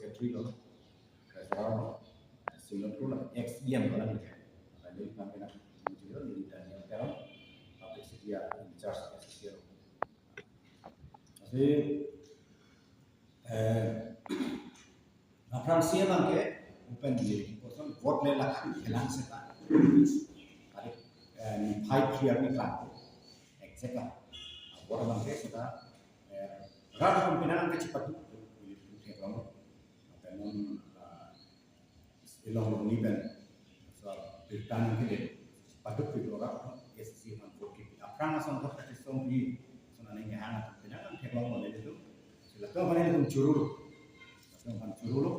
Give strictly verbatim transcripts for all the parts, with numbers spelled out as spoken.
Secretary lo, Treasurer lo, Singapore lo, ex E M lo, lagi. Lagi kami nak muncul di Daniel Teron, Public Secretary in charge S S C lo. Jadi, eh, aphrangsi abang ke open di kosong vote le lakhan kelang seta. Tarik, eh, ni five year ni kelang. Exact lah. Vote abang ke seta, eh, rat pimpinan ke cepat tu. Ini tu theklong. Apa non, ah, ilong ni pen. So, birta nangkele. Paduk di orang S C man vote ke. Aphrang asong vote ke song di. So, nani nge hang atau pimpinan theklong mana itu. Sila tu mana itu chururu. Sila tu mana chururu.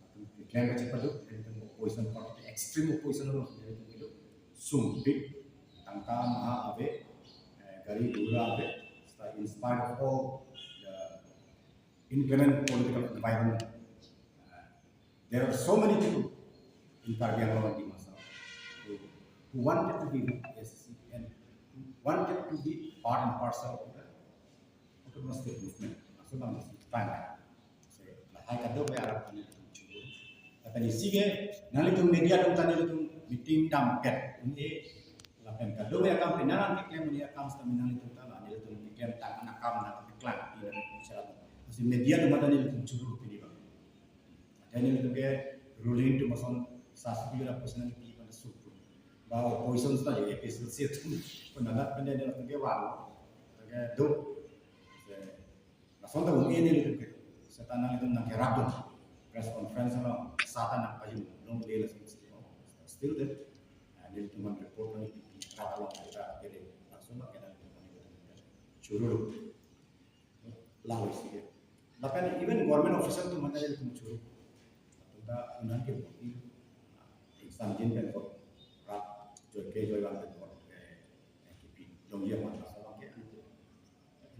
Atau declare ke cepat tu. Itu opposition party, extreme opposition lo. Itu sumpit. Tangka maha ave. Eh, gari gura ave. In spite of all the inclement political environment, uh, there are so many people in Karbi Anglong and Dima Hasao who, who wanted to be with S C and who wanted to be part and parcel of the autonomous state movement. So, bang, time. So, lahai kadokave arap kami atum chururu. Tapi di sini, nanglitum media atum ta nelitum meeting dampet. Ini lapen kadokave akam pimpinan keklem ini akam seta nanglitum ta la nelitum keklem tang akam nangkeklang ini bicara. Masih media atum ta nelitum chururu pini bang. Ada nelitum ke ruling atum ason saspi la pusna ni pi pada suku. Bahwa opposition seta juga A P H L C atum. Penandat pendek nelitum ke wal. Oke, duk. Lason ta un-e nelitum ke, seta nanglitum nangkerap dun. Press conference along, seta nangpajum, long day lason si. Still then, ah, nelitum man report kami, rat along kita kede, langsung bang kena nelitum man report. Chururu. Lalu si ke. Lapen even government official atum man nelitum chururu. Atum ta un-an ke boti. Exam jin pen kot rat, joike joivan pen kot, eh, eh, kipi. Long ye man lason ke.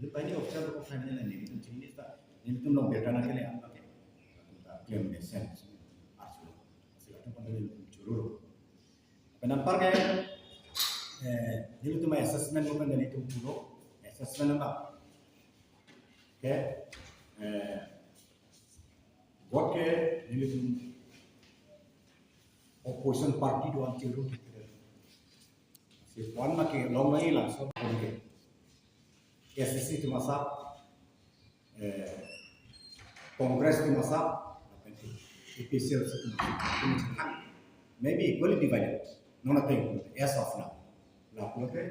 Ini banyak official ko kami na nelitum chini seta, nelitum long birta nangkele an pakai. Kita claim the sense. Arsu. Sila tu pada nelitum chururu. Penanpar ke, eh, nelitum assessment ko kan nelitum pulo, assessment apa? Ke, eh, vote ke nelitum opposition party do-an chirung. Si puan ma kelong nai langsung ke. S C atum asap, eh, Congress atum asap, A P H L C atum asap. Maybe equally divided. No, nothing as of now. Lapu ke,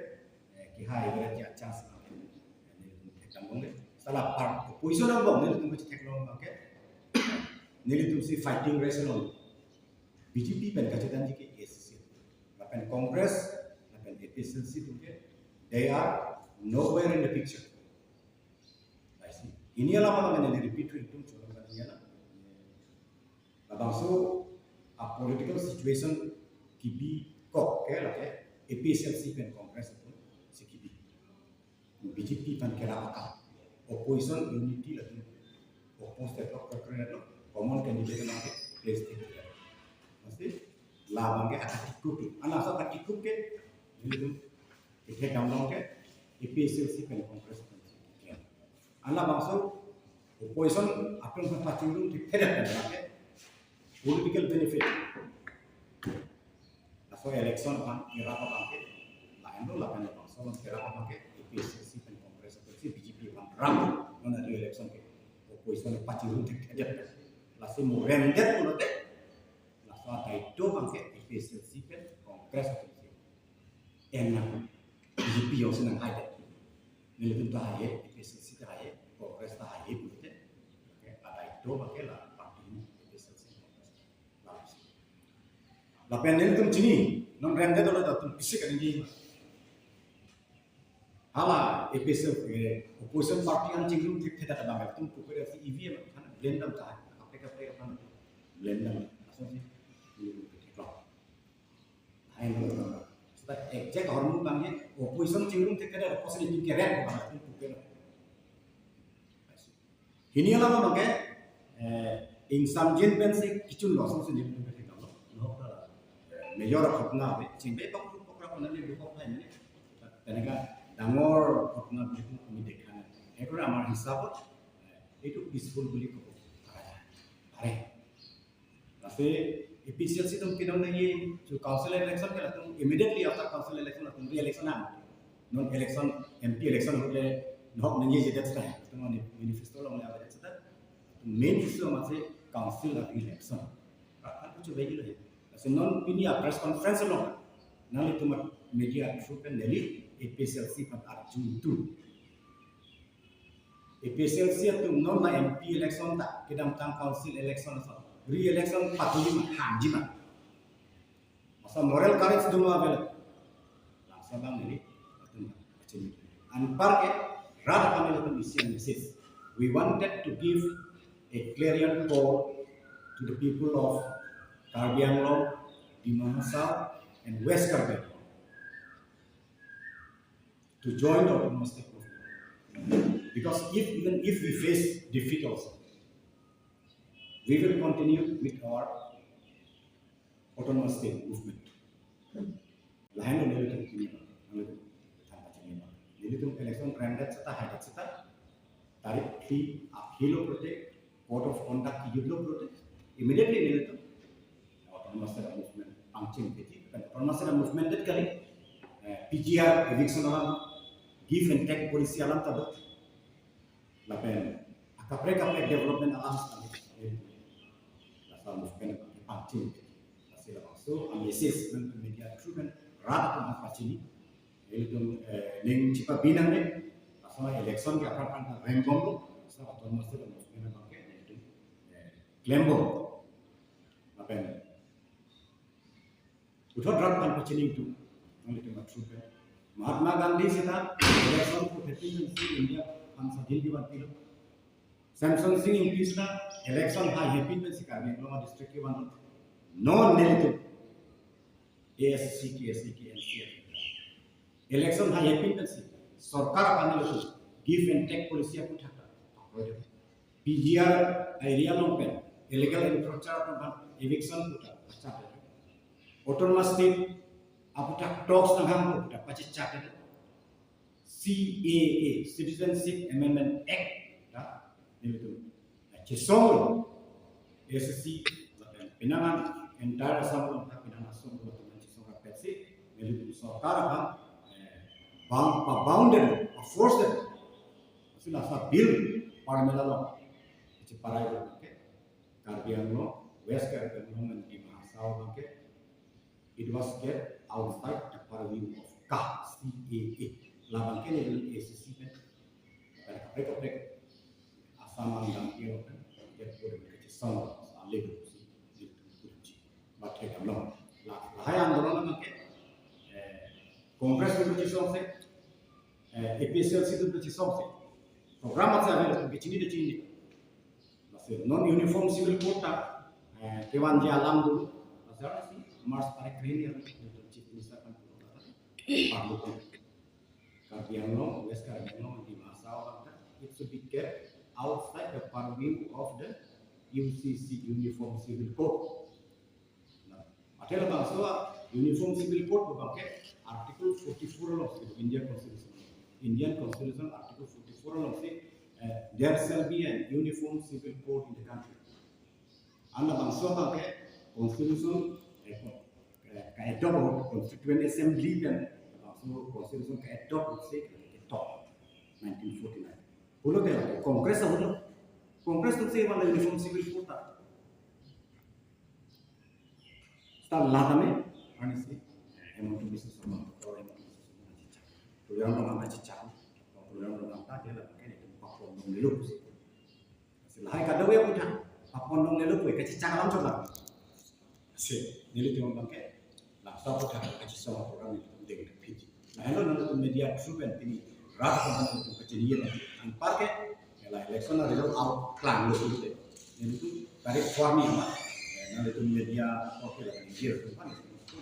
eh, kihai bera kya chance na. Nelitum theklong bang ke. Seta la part opposition angbong nelitum theklong bang ke. Nelitum si fighting race along. B J P pen kachethanji ke A C C. Lapen Congress, lapen A P H L C atum ke, they are nowhere in the picture. I see. Ini alam abang neli repeat ri atum cholong kan ini alam. Labangso a political situation kibi kok ke lake A P H L C pen Congress atum si kibi. B J P pen kerap akam. Opposition unity latum. Oppose theklong, kekre theklong, common candidate abang ke place thekthe. Mesti labang ke akatikup. Ana sa akatikup ke, nelitum, ithek damlong ke, A P H L C pen Congress pen. Ana bangso, opposition atum pachingrum thekthe pen ke, political benefit. Laso election aphan kerap abang ke, lain lo lapen labangso kerap abang ke, A P H L C pen Congress, A P H L C, B J P aphan ram, non adi election ke, opposition pachingrum thekthe. Lasi mo remdet pulote, laso adai do abang ke, A P H L C pen Congress, A P H L C. En nang, B J P jongsi nanghai det. Nelitum ta hai, A P H L C ta hai, Congress ta hai pulote. Oke, adai do abang ke la party A P H L C Congress. Lapen nelitum chini, non remdet dolo datum pisik ani di. Hala A P H L C, eh, opposition party an chingrum thekthedet abang atum pupe si E V M kan blame dam ta, kaprek kaprek aphan blame dam, asonsi, nelitum theklong. Hai lo, seta exact ahormu abang ke, opposition chingrum thekthedet, opposition itu keren, abang atum pupe. Hini alam abang ke, eh, ingsamjin pensi kechun lo, asonsi nelitum ke thekdamlo. Lo, eh, major ঘটনা ave, chingbe pang pokra pon neli dukok hai neli. Teneka dangor ঘটনা বুলি কোনো আমি দেখা নাই। সেইকাৰণে আমাৰ হিচাপত, eh, এইটো peaceful বুলি ক'ব পৰা যায়। Are. Lasi A P H L C atum pinong nangji, chu council election ke latum immediately after council election latum re-election nang. Non election, M P election ahut le nahok nangji jedet seta. Latum manifesto along le avedet seta. Main issue amatsi council election. Kan kuchu bagi lo. Lasi non pini a press conference along nanglitum media through pen neli A P H L C aphan arju itu. A P H L C atum non la M P election ta, kedamtang council election ason, re-election pathuji ma, hangji ma. Asa moral courage do ma avel. Laso abang neli atum kachini. Anparke rat aphan nelitum isi an message. We wanted to give a clarion call to the people of Karbi Anglong, Dima Hasao, and West Karbi Anglong to join the autonomous state movement. Because if, even if we face defeat also, we will continue with our autonomous state movement. Lahen nelitum kini, nelitum than kachini. Nelitum election rendet seta, haidet seta, tarik phli aphi lo pulote, code of conduct kejut lo pulote, immediately nelitum autonomous state movement pangcheng keji, kan autonomous state movement det kali, eh, P G R eviction alam, give and take policy alam ta do. Lapen akaprek kaprek development alam ta do. Laso movement pangcheng keji. Lasi labangso a message pen media through pen rat atum aphan kachini. Ilitum, eh, ning chipabinang ne. Laso election ke aphrang aphrang rembom lo. Laso autonomous state movement abang ke ilitum, eh, klembom. Lapen puthot rat aphan kachini itu. Nanglitum a through pen. Mahatma Gandhi seta election ko hepin si India aphan sadhin kevan pilo. Semson Sing Ingti seta election hai hepin pensi Karbi Anglong district kevan. Non nelitum A S C, K S A, K N C election hai hepin pensi sorkar aphan nelitum give and take policy aputhak ta. P G R area along pen illegal encroacher atum aphan eviction puthak pachak. Autonomous state aputhak talks nanghang puthak pachechak. C A A, Citizenship Amendment Act, ta, nelitum chesong lo, A S C, lapen penang an entire Assam along ta penang asong lo, lapen chesong rapetsi, nelitum sorkar aphan, eh, bang, pa bound den, pa force den. Lasi laso bill parliament along cheparai lo, okay? Karbi Anglong, West Karbi Anglong and Dima Hasao abang ke, it was kept outside the purview of ka, C A A. Labang ke neli A S C pen, kaprek kaprek Assam ang dam ke pen, get pura ke chesong, alek si, di kunci. Bat ke damlong. La, lahai andolon abang ke, eh, Congress pen chesong si, eh, A P H L C pen chesong si. Program amatsi ave, kachini ta chini. Lasi non Uniform Civil Code ta, eh, kevanji alam dulu. Lasi arnisi March tarik krehini arni Chief Minister aphan pulo kata. Parlu kan. Karbi Anglong, West Karbi Anglong, Dima Hasao abang ta, it should be kept outside the purview of the U C C, Uniform Civil Code. Nah, athe labangso Uniform Civil Code abang ke Article forty-four along si India Constitution. Indian Constitution Article forty-four along si, eh, there shall be an uniform civil code in the country. An labangso abang ke Constitution, eh, ko-, eh, ka-adopt, Constituent Assembly pen labangso Constitution ka-adopt si ketok nineteen forty-nine. Pulote Congress ahut lo. Congress atum si mana Uniform Civil Code ta. Seta la tame, arnisi, Himanta Biswa Sarma, Doctor Himanta Biswa Sarma chechak. Program lo nang chechak, program lo nang ta, dia la pakai itu papon dong dulu sih. Lahai kadokave aputhak, papon dong dulu kue, kachechak alam chot la. Lasi, nelitum abang ke, laso aputhak kachesong program nelitum deng piji. Lahelo nanglitum media through pen pini rat atum nanglitum kachini ye anparke, la election a result out klanglo pulote. Nelitum tarik four ni amat, nanglitum media aporke la ningje atum aphan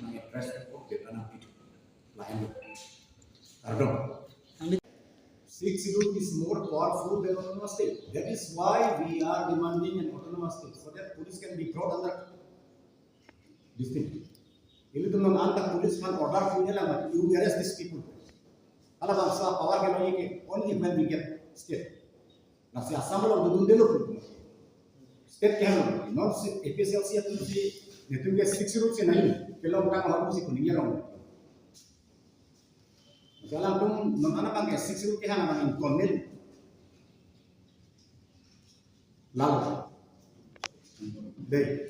nang address ko beta nangpithu. Lahelo. Kardom. Sixth Schedule is more powerful than autonomous state. That is why we are demanding an autonomous state, so that police can be brought under this thing. Ilitum non anta police aphan order punya lama, you arrest these people. Halabangso power ke lo ye ke, only when we get state. Lasi Assam along dodun delo. State kehang, non si A P H L C atum si, netum ke Sixth Schedule si nangji, kelongtang ahormu si kuning ya long. Jalan tum non anak bang ke Sixth Schedule kehang abang inkonmen. Lalo. Dei.